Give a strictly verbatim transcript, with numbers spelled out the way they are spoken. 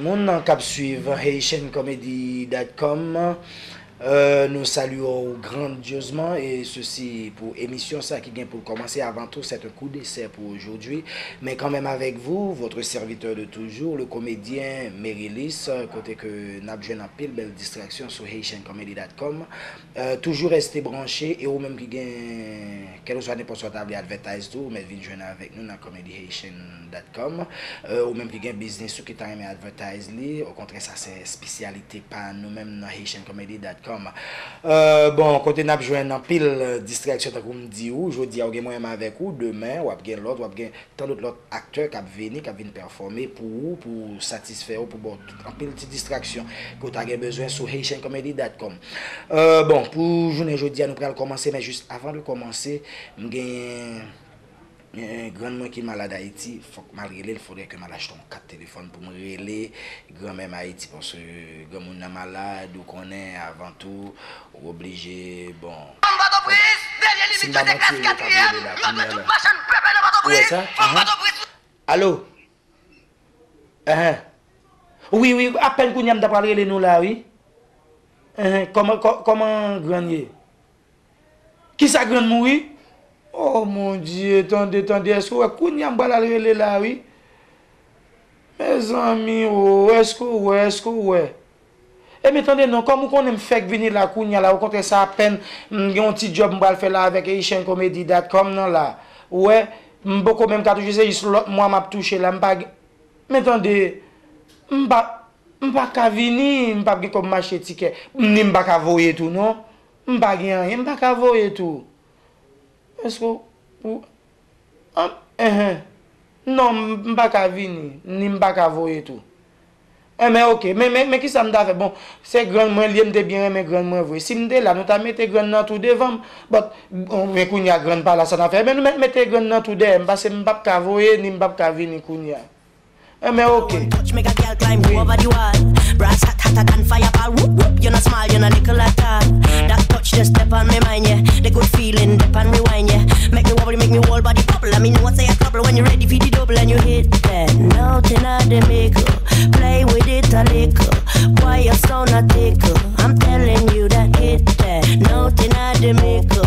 Moun k ap swiv Haitian Comedy dot com, euh, nous saluons grandiosement, et ceci pour émission sa ki gen pou l kòmanse. Avant tout, c'est un coup d'essai pour aujourd'hui. Mais quand même avec vous, votre serviteur de toujours, le comédien Merilis, kote ke n ap jwenn anpil bèl distraksyon sou Haitian Comedy dot com. Euh, toujou rete branche, e ou menm ki gen, kèlkeswa nenpòt sa w ta vle advertise tou, ou mèt vin jwenn avèk nou nan comedy haitian dot com. Euh, ou menm ki gen biznis ou ki ta renmen advertise li, okontrè, sa se espesyalite pa nou menm nan Haitian Comedy dot com. Euh, bon, kote n ap jwenn anpil distraksyon, tankou m di ou, jodi a ou gen mwen menm avèk ou, demen w ap gen lòt, w ap gen tan dòt lòt aktè k ap vini, k ap vin pèfòme pou ou, pou satisfè ou, pou ba w tout anpil ti distraksyon ke w ta gen bezwen sou Haitian Comedy dot com. Euh, bon, pou jounen jodi a, nou pral kòmanse, men jis avan de kòmanse, m genyen, eh, grann mwen ki malad Ayiti, fòk m al rele l, fodre ke m al achte yon kat telefòn pou m rele granmè m Ayiti, paske granmoun nan malad, ou konnen, avan tou, ou oblije, bon. Si m pa manti, yo t ap rele la, kounye a la. Ou wè sa? Ahan. Alo? Ahan. Wi, wi, apèn kounye a m ta pral rele nou la, wi. Ahan. Kòman, kò-, kòman grann ye? Kisa, grann mouri? Oh mon Dieu, tande, tande, èske w wè kounye a m pral al rele la, wi. Mezanmi, o, èske w wè, èske w wè? Ebyen, tande non, kòm ou konnen m fèk vini la kounye a la, okontrè, sa apèn m gen yon ti djòb m pral fè la avèk Haitian Comedy dot com nan la. Ou wè, m poko menm ka touche, se jis lòt mwa m ap touche la, m pa gen, men tande, m pa, m pa ka vini, m p ap gen kòb m achte tikè, ni m pa ka voye tou non, m pa gen anyen, m pa ka voye tou. Èske w, ou, an, enhen. Non, m, m pa ka vini, ni m pa ka voye tou. Enben, oke, men, men, men kisa m ta fè? Bon, se grann mwen li ye, m te byen renmen grann mwen vre. Si m te la, nou ta mete grann nan tou devan m. But, bon, men kounye a grann pa la, sa n a fè? Enben, nou mèt mete grann nan tou dèyè m, paske m p ap ka voye, ni m p ap ka vini kounye a. Enben, oke. Touch, make a girl climb over the wall. Brass hot, hotter than fireball. Whoop, whoop, you not small, you not little at all. That touch just step on me mind, yeah. The good feeling, dip and rewind, yeah. Make me wobble, make me whole body bubble. I mean, what's a trouble when you ready for the double and you hit that note in the middle. Play with it a little. Why your sound a tickle? I'm telling you that hit that note in the middle.